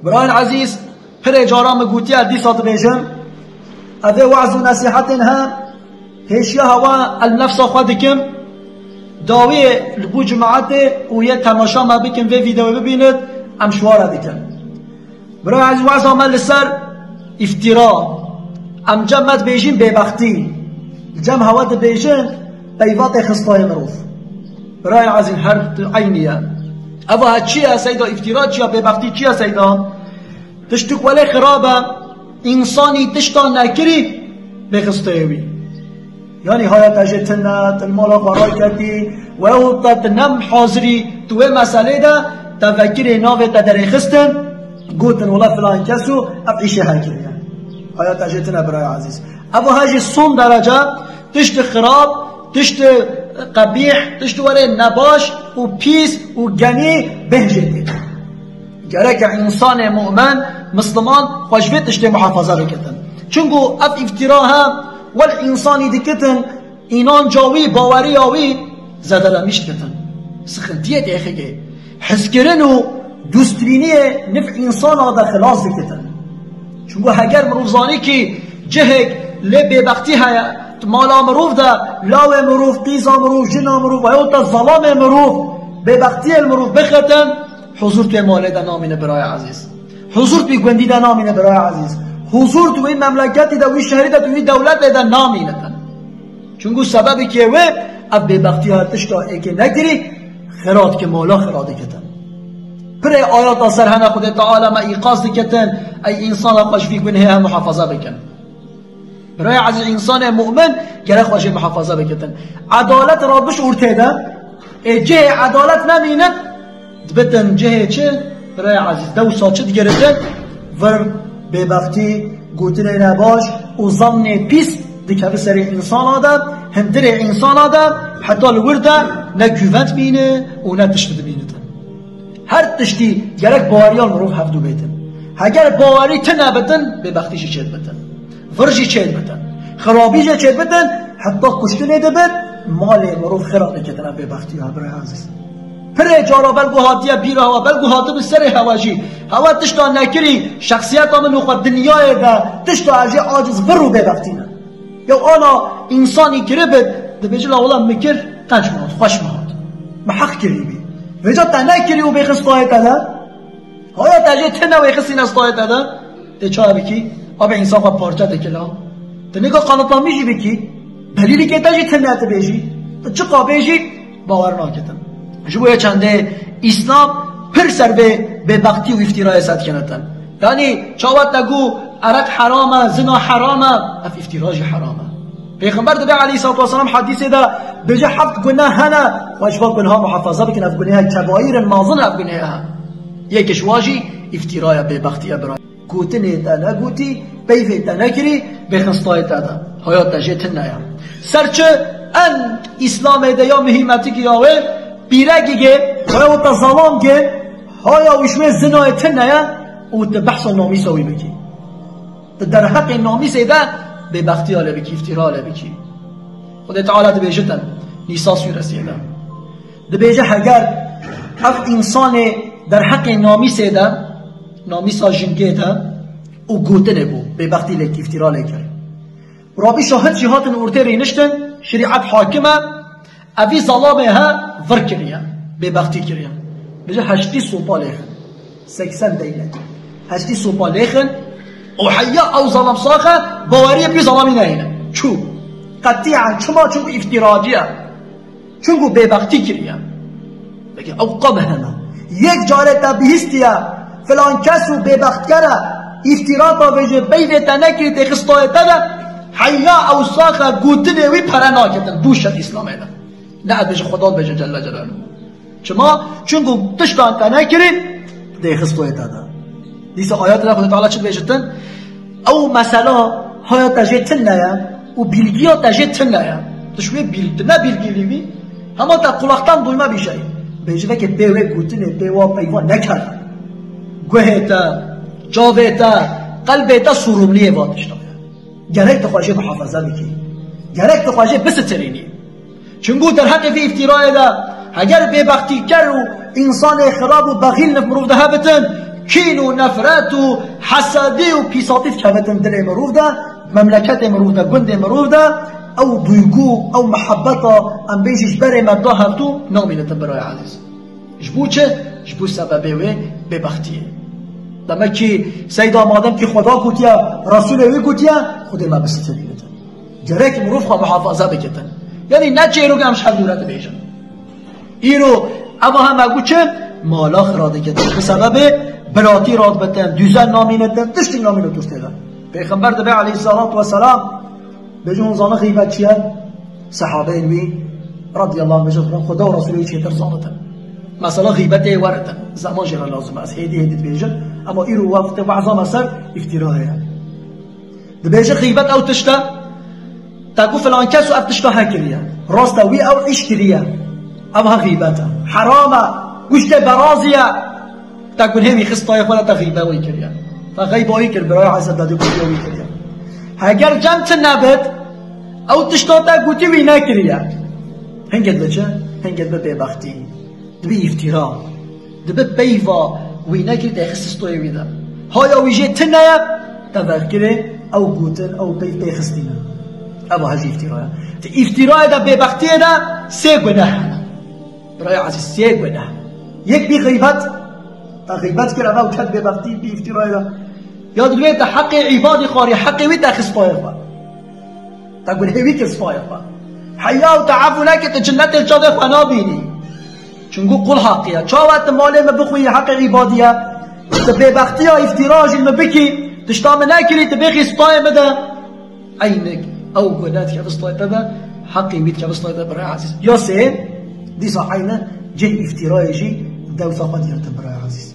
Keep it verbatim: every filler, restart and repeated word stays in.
Birayên ezîz, pirê cara min gotiye, dîsa dibêjim, evê we'z û nesîhetên he, hêşiya hewa em nefsa xwe dikim, dawiyê li bo cemaetê û yê temaşa me bikin, vê vîdeoyê bibînit, em şiware dikin. Birayên ezîz, we'za me li ser îftîra, em cem me dibêjin bêbextî, li cem hewa dibêjin peyva têxistayê mirov. Birayên ezîz, her du eynî ye. Eva he çi ye seyda, îftîra çi ye, bêbextî çi ye seyda? Tiştik welê xirab e, însanî tişta nekirî bêxisteyê wî. Yanî haya te jê tune, tu li mala xwe raketî, weyahût te tu ne hazirî, tu wê meselê de te vekirê navê te derêxistin, gotin wela filan kes û ev îşê he kiriye. Haya te jê tune birayê ezîz. Ev he jî son derece tiştê xirab, tiştê qebîh, tiştê werê nebaş û pîs û genî bêhjê tê. Gerek e însanê mu'min, misliman xwe ji vê tiştê muhafaza bikitin. Çunku ev îftîra he, wel însanî dikitin, înanca wî, baweriya wî zedelemiş dikitin. Sixintiyê têxikê. Hizkirin û dûstbîniyê niv însana de xilas dikitin. Çunku heger mirov zanî kî cihek lê bêbextî heye, mala mirov de, lawê mirov, qîza mirov, jina mirov, veyahût da zelamê mirov, bêbextiyê li mirov bixetin, huzur tu wê malê de namîne birayê ezîz. Huzur tu wî gundî de namîne birayê ezîz. Huzur tu wî memleketî de, wî şehrî de, tu wî dewletê de namînitin. Çunku sebebekê wê ev bêbextiya tişta êkê nekirî, xira dike, mala xira dikitin. Pirê ayata ser hene Xwedê Teala me îqaz dikitin, ey însana xwe ji vî gunhê he muhafaza bikin. Birayê ezîz, însanê mu'min gerek xwe jê muhafaza bikitin. Edalet rabiş ortê de, ê cihê edalet nemînin, dibitin cihê çi? Birayê ezîz, dewsa çi digiritin? Vir, bêbextî, gotinê nebaş û zannê pîs dikeve serê însana de, hundirê însana de, heta li wir de ne guvend bîne û ne tişt dibînitin. Her tiştî gerek baweriya mirov hevdû bêtin. Heger bawerî tune bitin, bêbextî jî çêdibitin. Vir jî çêdibitin. Xirabî jî çêdibitin, heta kuştinê dibit, malê mirov xira dikitin ev bêbextiya, birayê ezîz. Pirê cara belku hatiye bîra hewa, belku hatibi serê hewa jî. Hewa tişta nekirî, şexsiyeta min û xwe dinyayê de, tişta ez jê aciz vir û bêbextî ne. Ya ana însanî kiribit, dibêje la wela min kir, qenc min hat, xweş min hat. Min heq kirî bî. Vêca te nekirî û bêxin stayê te de. Haya te jê tune wê xistîne stayê te de. Tê çawa bikî? Abi însan xwe parçe dike la. Tu nika qanitlamî jî bikî. Delîlîkê te jî tune tu bêjî. Tu çiqa bêjî, bawer nakitin. Ji bo yê çendê Îslam pir ser vê bêbextî û îftîrayê set kiritin. Yanî çawa te got ereq heram e, zina heram e, ev îftîra jî heram e. Pêxember dibe aleyhissalatu vesselam hedîsê de bêje heft guneh hene, xwe ji van gunha muhafaza bikin, ev guneh kebaîr in, mezin ev guneh e. Yek ji wan jî îftîra ye, bêbextî ye, bira. Gotinê te negotî, peyvê te nekirî, bêxin stayê te de. Haya te jê tune ye. Ser çi en Îslamê de ya muhîmetikî ya wê, pîrekî gê, haya wê te zelam gê, haya wî ji wê zinayê tune ye û tu behsa namîsa wî bikî. Tu derheqê namîsê de bêbextiya lê bikî, îftîra lê bikî. Xwedê Teala dibêjitin, Nîsa sûresiyê de. Dibêje heger ev însanê derheqê namîsê de, namîsa jingê de û gotinê bû, bêbextî lê kir, îftîra lê kir. Rabî şahid jî hatin ortê rêniştin, şerîet hakim e, evî zelamê he vir kiriye, bêbextî kiriye. Bêje heştî sopa lêxin. Seksen değnek. Heştî sopa lêxin û heya ew zelam saxe, baweriyê pî zelamî neyne. Çû. Qetîen çima? Çunku îftîracî ye. Çunku bêbextî kiriye. Peki ew qe biheme. Yek carê te bihîstiye, filan kes û bêbextkere, îftîra te vêjê, peyvê te nekirî, têxistayê te de, heya ew saxe gotinê wî pere naketin, bû şer Îslamê de. Ne ez bêjim, Xweda bêje Celle Celaluhu. Çima? Çunku tiştan te nekirî, dêxistoyê te de. Dîsa ayetê de Xwedê Teala çi dibêjitin? Ew mesela haya te jê tune ye û bilgiya te jê tune ye. Tu ji wê bil-, tu ne bilgî lî bî, hema te kulaktan duyma bir şey. Bêje veke pê wê gotinê, pê wa peyva nekere. Guhê te, çavê te, qelbê te sorumliyê va tişta ye. Gerek tu xwe jê muhafaza bikî. Gerek tu xwe jê bisitirînî. Çunku derheqê vî îftîrayê de, heger bêbextîker û însanê xirab û bexîl niv mirov de hebitin, Kîn û nefret û hesedî û pîsatî dikevin dilê mirov de, memleketê mirov de, gundê mirov de, ew duygu, ew mihebeta, em bêjin ji berê me da hevdû, namînitin birayê ezîz. Ji bo çi? Ji bo sebebê wê bêbextiyê. Demek ki Seyda madem ki Xweda gotiye, Resûlê wî gotiye, Xwedê me bistînin. Gerek mirov xwe muhafaza bikitin. Yanî ne çêrok em ji hev dûre dibêjin. Îro eva heme got çi? Mala xira dikitin. Bi sebebê biratî radibitin, dûzen namînitin, tiştik namînitin tê de. Pêxember dibe aleyhissalatu vesselam, bêjin hûn zanin xîbet çi ye? Sehabeyên wî radiyallahu anh bêjin, Xweda û Resûlê wî çêtir zanitin. Mesela xîbetê weritin. Zeman jê re lazim e. Ez hêdî hêdî dibêjim. Ema îro wextê wehza me ser îftira heye. Dibêje xîbet ew tişt e, te got filan kes û ev tişta he kiriye. Rast e, wî ew îş kiriye. Ev ha xîbet e. Heram e. Wî ji te berazî ye. Te got hê wî xistayê xwe de te xîbe wî kiriye. Te xeyba wî kir, birayê ezîz, te dê gotiye wî kiriye. Heger cem tune bit, ew tişta te gotî wî nekiriye. Hingê dibe çi? Hingê dibe bêbextî. Dibe îftira. Dibe peyva wî nekirî te xist stoyê wî de. Haya wî jê tune ye, te vekirê ew gotin, ew peyv pê xistîne. Ev he jî îftira ye. Di îftirayê de, bêbextiyê de sê guneh hene. Birayê ezîz, sê guneh. Yek bî xîbet, te xîbet kir, ev ew ket bêbextî bî îftirayê de. Ya di wê te heqê îbadî xwarî, heqê wî te xist payê xwe. Te gunehê wî kir spayê xwe. Heya û te efû neke, te cinnetê çavê xwe nabînî. Çunku qul heqî ye. Çawa te malê min bixwî, heqê îbadî ye? Te bêbextiya îftira jî min bikî, tişta min nekirî, te bêxî spayê min de. Eynik ew guneh dikeve spayê te de, heqê wî dikeve spayê te, birayê ezîz. Ya sê, dîsa eyni cih îftirayê jî dewsa xwe diyar te, birayê ezîz.